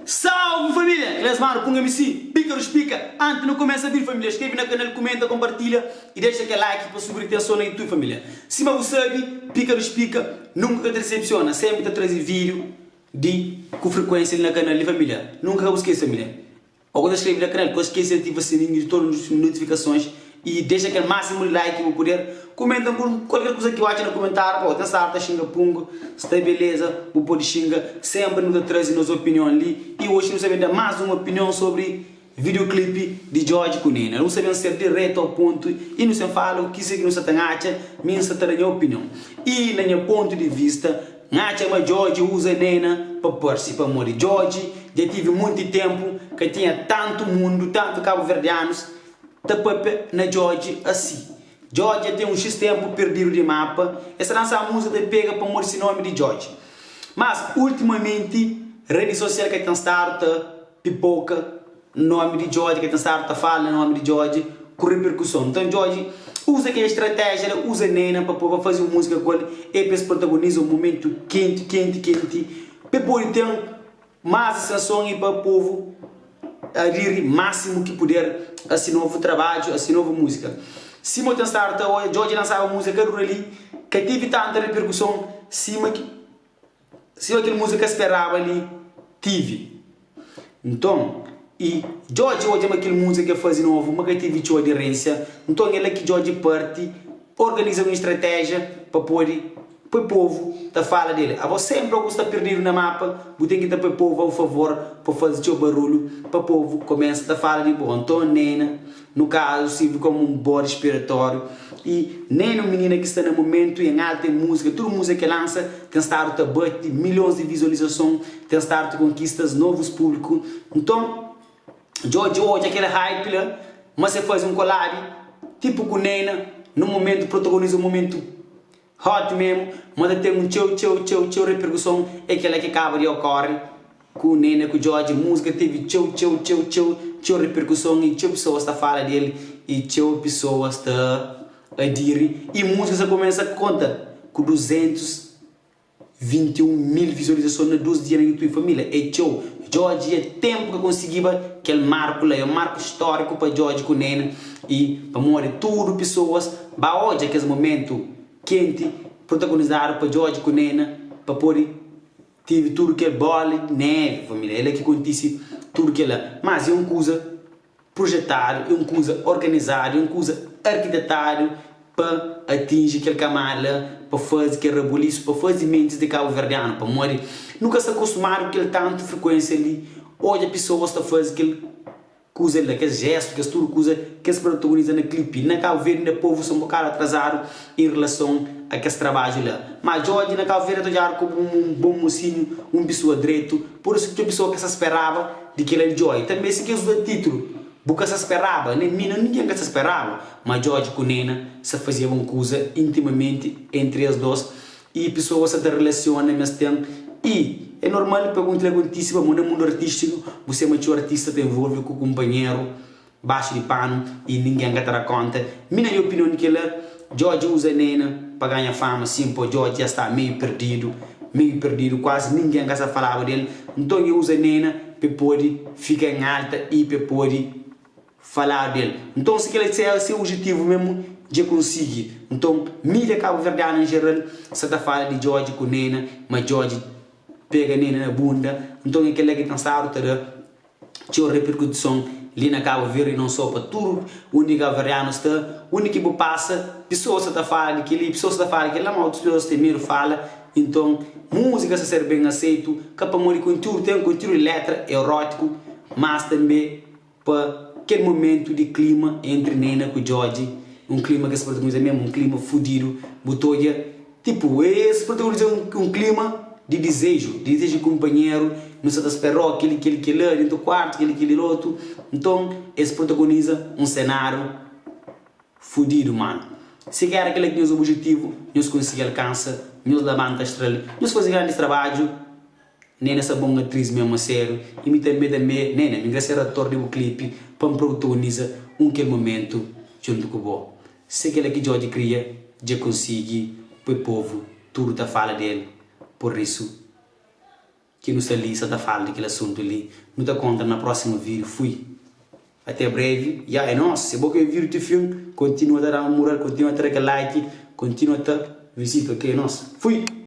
Salve família! Kles manu Pung MC, Pícaros Pica! Antis nu kumesa vídeo família, skrebe na kanal, kumenta, kompartilha y dexa kel like pa subir tenson na YouTube família. Sima bu sabe, Pícaros Pica nunka ka ta disepsiona, senpri ta traze vídeo di ku frikuensia li na kanal li família. Nunka ka bu skese família. Ô ku ta skrebe na kanal, ka skese di ativa sininhu di todu notifikasons y dexa kel másimu di like ki bu puder. Kumenta ku kualker kuza ki bu atxa na kumentáriu pa bu ten stadu ta xinga pungu, sta beleza, bu pode xinga. Senpri nu ta traze nos opinion li y oxi nu sta ben da más un opinion sobri videoclip di Djodje ku Nena. Nu sta ben ser diretu ao pontu y nu sen fala u kise ki nu sta ta atxa, mi N sta ta da nha opinion. Y na nha pontu di vista, N atxa ma Djodje uza Nena pa parse pamodi Djodje dja tive monti tenpu ka tinha tantu mundu, tantu kabuverdianus ta papia na Djodje asi. Djodje dja ten un xis tenpu perdidu di mapa, el sta lansa muzika ta pega pamodi si nomi di Djodje. Mas ultimamenti redi sosial ka ten stadu ta pipoka Nomi di Djodje, ka ten stadu ta fala na nomi di Djodje ku riperkuson. Nton Djodje uza kel estratéjia la, uza Nena pa pa faze un múzika ku el e pa es protagoniza un mumentu kenti, kenti, kenti pa e pode ten más asenson i pa povu adiri másimu ki puder a si novu trabadju, a si novu múzika. Sima bu ten stadu ta odja, Djodje lansaba múzika ka dura li, ka tevi tanta riperkuson sima ki. Sima kel múzika ka speraba li tive. Nton, i Djodje odja ma kel múzika ki el faze novu ma ka tive txeu aderénsia. Nton, é la ki Djodje parti organiza un stratéjia pa pode poi povu ta fala di el. Abo sénpri bu sta perdidu na mapa, bu ten ki ta poi povu a bu favor pa faze txeu barulhu pa povu kumesa ta fala di bo. Nton, Nena. Nu kazu sirvi komu un bode spiratóriu y nen un minina ki sta na mumentu en alta en múzika, tudu múzika ki el lansa ten stadu ta bati milhons di vizualizason, ten stadu ta konkistas novus públiku. Nton, Djodje odja kel hype la ma se faze un kolabi tipu ku Neyna, nun mumentu protagoniza un mumentu Hot memu, ma ta ten un txeu txeu txeu txeu reperkuson é kela ki kaba di okori ku Nena ku Djodje, musika tevi txeu txeu txeu txeu txeu reperkuson y txeu pesoas ta fala di el y txeu pesoas ta adiri y musika sa kumesa konta ku 200. 21 mil vizualizason na 2 dia na YouTube família é txeu Djodje dja tenpu ka konsigiba kel marku la é un marku stóriku pa Djodje ku Nena y pamodi tudu pisoas ba odja kes momentu kenti protagonizadu pa Djodje ku Nena pa podi tive tudu kel bola di nevi família é la ki kontisi tudu kela mas é un kuza projetadu, é un kuza organizadu, é un kuza arkitetadu pa atinji kel kamada la, pa faze kel rabulisu, pa faze mentis di kabuverdianu, pamodi nu ka sta kostumadu ku kel tantu frikuensia li, odja pisoas ta faze kel kuza la, kes jestu, kes tudu kuza ki es protagoniza na klipi. Na Kabu Verdi inda povu sta un bokadu atrazadu en relason a kes trabadju la. Ma Djodje na Kabu Verdi ta odjadu komu un bon mosinhu, un pisoa dretu, pur isu ki txeu pisoa ka sta speraba Di kel el Joy tanbe si kes uza titulu bu ka sa speraba nen mi nen ningen ka sa speraba ma Djodje ku Nena sa fazeba un kuza intimamenti entri es dos y pisoas sa ta relasiona ma es ten y é normal pa kel akontisi pamo na mundu artistiku bu sema txeu artista ta envolve ku kunpanheru Baxu di panu y ningen ka ta da konta. Mi na nha opinion di kela Djodje uza Neyna pa ganha fama sim po Djodje dja sta meio perdido meio perdido kuazi ningen ka sa falaba del nton e uza Neyna pe podi fika en alta y pe podi faladu del nton si kela se se objetivo memu dje konsigi nton midia kabuverdiana en geral sa ta fala di Djodje ku Neyna ma Djodje pega Neyna na bunda nton e kela ki ta stadu ta da txeu reperkutison li na Kabu Verdi non so pa tudu undi kabuverdianu sta, undi ki bu pasa pisoas sa ta fala di keli, pisoas sa ta fala di kela ma otus pisoas ten medu fala, inton muzika sa ser ben aseitu ka pamodi kontiudu ten kontiudu di letra erotiku mas tanbe pa kel mumentu di klima entri Nena ku Djodje un klima ki es protagoniza mesmu un klima fudidu bu ta odja Tipu, es protagoniza un klima di dizeju, di dizeju di kunpanheru, nu sa ta spera-u kel-li, kel-li, kel-la, dentu kuartu, kel-li, kel-li otu. Nton, es protagoniza un senáriu fudidu, manu. Si ka éra kel-la ki nhos obijetivu, nhos konsigi alkansa, nhos labanta astral, nhos faze grandis trabadju. Nena sta bon atriz mesmo a serio e mi tambe tambe nena mi kre ser ator di bu clipe pam protagoniza un kel momento djunto ku bo se kela ki Djodje kria dje consigui poi povo tudo ta fala del por isso. Ki nu sta li sa ta fala di kel asuntu li. Nu ta kontra na prósimu vídiu. Fui. Até brevi. Ya, é nos. Si bo ka vídiu ti fin, kontinua ta da-m mural, kontinua ta da kel like, kontinua ta vizita, ok? É nos. Fui!